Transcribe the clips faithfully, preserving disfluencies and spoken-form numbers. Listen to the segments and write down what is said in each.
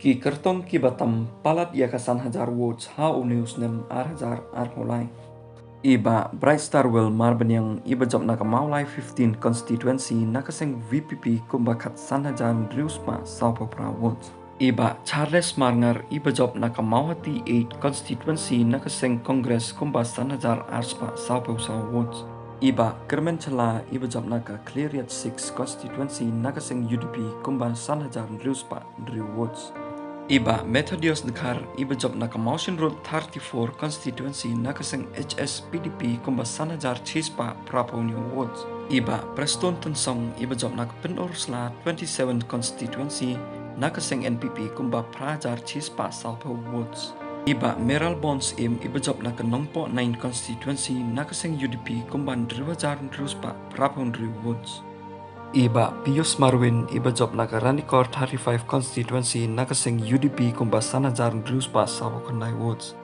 Ki kyrtong kiba tam palat ïa ka san hajar votes ha une u snem ar hajar arphew lai. I Bah Brightstarwell Marbaniang iba jop na ka Mawlai fifteen constituency na ka seng V P P kumba khatsan hajar hynriew spah sawphew phra votes. I Bah Charles Marngar iba jop na ka Mawhati eight constituency na ka seng Congress kumba san hajar ar spah sawphew saw votes. I Bah Kyrmen Shylla iba jop na ka Khliehriat six constituency na ka seng U D P kumba san hajar hynriew spah hynriew votes. I Bah Methodius Dkhar iba jop na ka Mawshynrut thirty-four constituency na ka seng H S P D P kumba san hajar shi spah phraphew hynñiew votes. I Bah Prestone Tynsong iba jop na ka Pynursla twenty-seven constituency na ka seng N P P kumba phra hajar shi spah sawphew votes. I Bah Mayralborn Syiem iba jop na ka Nongpoh nine constituency na ka seng U D P kumba hynriew hajar hynriew spah phraphew hynriew votes. I Bah Pius Marwin iba jop na ka Ranikor thirty-five constituency na ka seng U D P kumba san hajar hynriew spah sawphew khyndai votes.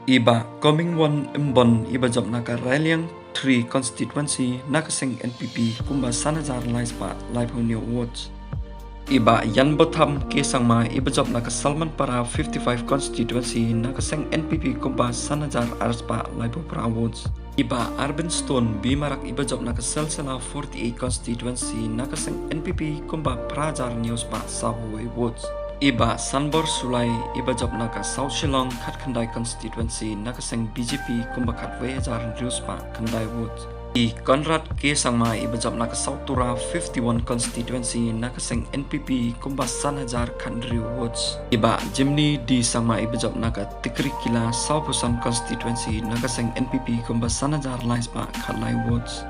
I Bah Comingone Ymbon iba jop na ka Railiang three constituency na ka seng N P P kumba san hajar lai spah laiphew hynñiew votes. I Bah Ianbotham K Sangma iba jop na ka Salmanpara fifty-five constituency na ka seng N P P kumba san hajar ar spah laiphew phra votes. I Bah Arben Stone Bimarak iba jop na ka Silsila forty-eight constituency na ka seng N P P kumba phra hajar hynñiew spah sawphew wei votes. I Bah Sanbor Shullai iba jop na ka South Shillong khatkhyndai constituency na ka seng B J P kumba khatwei hajar hynriew spah khyndai votes. I Conrad K Sangma iba jop na ka South Tura fifty-one constituency na ka seng N P P kumba san hajar khathynriew votes. I Bah Jimny D Sangma iba jop na ka Tikrikilla sawphew san constituency na ka seng N P P kumba san hajar lai spah khatlai votes.